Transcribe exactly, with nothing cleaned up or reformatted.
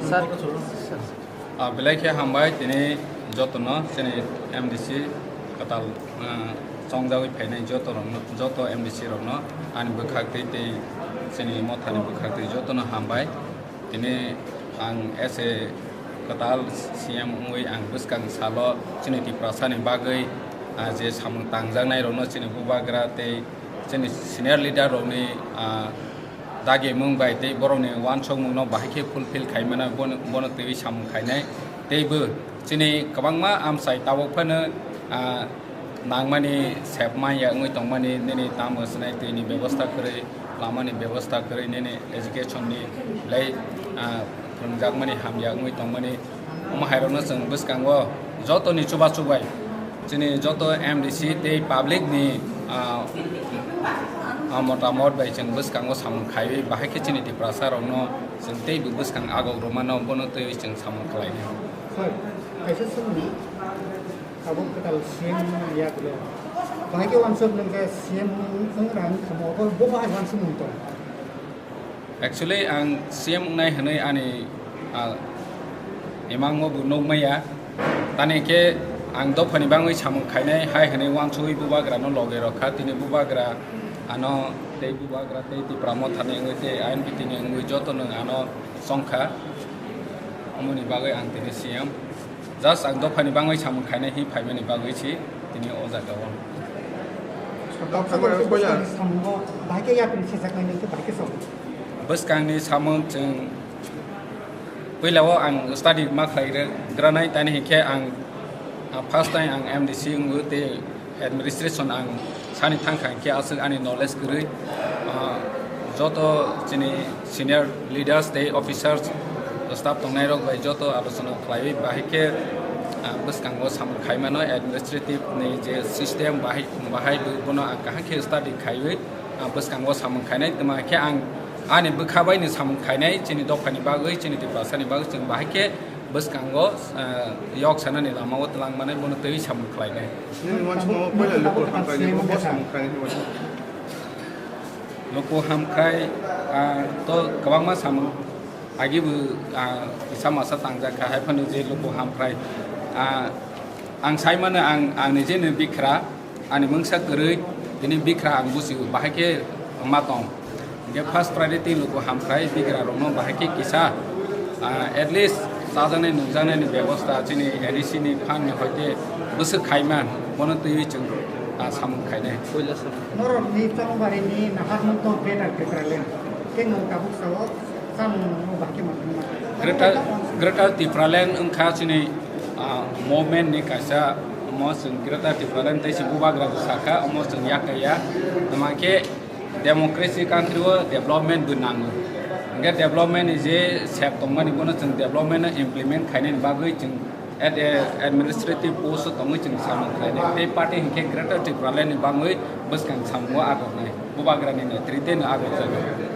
Sir. Ah, belai khe hambai tini jotono chini M D C kwtal, ah, chongjagwi phainai joto rokno, joto M D C rokno ani bwkhak twi tei chini mothani bwkhak twi jotono hambai. Tini ang as a kwtal C M wngwi ang bwskang salo chini Tiprasani bagwi, ah, je samung tangjaknai rokno chini bubagra tei chini senior leader rokni, ah, dagi mung bai tei borokni uansukmungno bahai khe fulfill khai mano, bono, bono twiwi samung khainai. Teibo chini kwbangma amchai tabuk phano, ah, nangmani sep manya wngwi tongmani, nini tamo swnai twini bebosta kwrwi, lamani bebosta kwrwi, nini education ni belai, ah, phwrwngjakmani hamya wngwi tongmani. Omo hairokno chwng bwskango jotoni chubachu bai chini joto M D C tei public ni, ah, ah, motamot bai chwng bwskango samung khaiwi bahai khe chini Tiprasa rokno chwng teibo bwskang agok rwmano, bono twiwi chwng samung khlainai. Sir, kaisa swngmung, abo kwtal C M wngmani yagulo bahai khe uansuk nung khe C M wng, wng rang thamo, bo, bo bahai uansuk nung tong. Actually, ang C M wngnai hwnwi ani, ah, imangno bo nukmaya. Tani khe ang dophani bangwi samung khainai hai hwnwi uansugwi bubagrano loge rwkha. Tini bubagra ano tei bubagra tei Tipra Mothani wngwi tei I N P T ni wngwi jotono ano chongkha. Omoni bagwi ang tini C M. Just ang dophani bangwi samung khainai hi phaimani bagwi si tini o jaga o. Samungo bahai khe yapri sijaknai nung khe bahai khe sok. Bwskangni samung chwng puila o ang study ma khlai granai, tani hinkhe ang, ah, first time ang M D C wngwi tei administration ang sani thangkha hinkhe aswk ani knowledge kwrwi, ah, joto chini senior leaders tei officers, staff tongnairok bai joto alochona khlaiwi bahai khe, ah, bwskango samung khaimano administrative ni je system bahai, bahai bo-, bono ang kaham khe study khaiwi, ah, bwskango samung khainai. Tma khe ang ani bwkha bai ni samung khainai chini dophani bagwi, chini Tiprasani bagwi chwng bahai khe bwskango, ah, yok sanani lama o twlang manai bono twi samung khlainai. Nini uansukmung o puila luku hamkrai ni bo samung khlainai ni uansukmung. Luku hamkrai, ah, to kwbangma samung. Agi bo, ah, kisa masa tangjak kha, hai phano je luku hamkrai. Ah, ang sai mano ang, ang ni je ni bikra, ani mungsa kwrwi, tini bikra ang busi o, bahai khe ma tong. Hinkhe first priority luku hamkrai, bikra rokno bahai khe kisa, ah, at least chajaknai nungjaknai ni bebosta chini N E C ni fund ni hoite bwswk khaima, bono twiwi chwng, ah, samung khainai. Norok ni Chongbarini nahar mungto Greater Tipraland. Khe nwng tabuk sao. Greater, Greater Tipraland wngkha chini, ah, movement ni kaisa, omo chwng Greater Tipraland tei se bubagra bwsakha, omo chwng yakaya. Tama khe democracy country o development bo nango. Hingkhe development ni je sep tongmani bono chwng development no implement khainani bagwi chwng ad-, eh, administrative post o tongwi chwng samung khlainai. Tei party hinkhe Greater Tipraland ni bangwi bwskang samungo agoknai. Bubagra ni netrite no agokjago.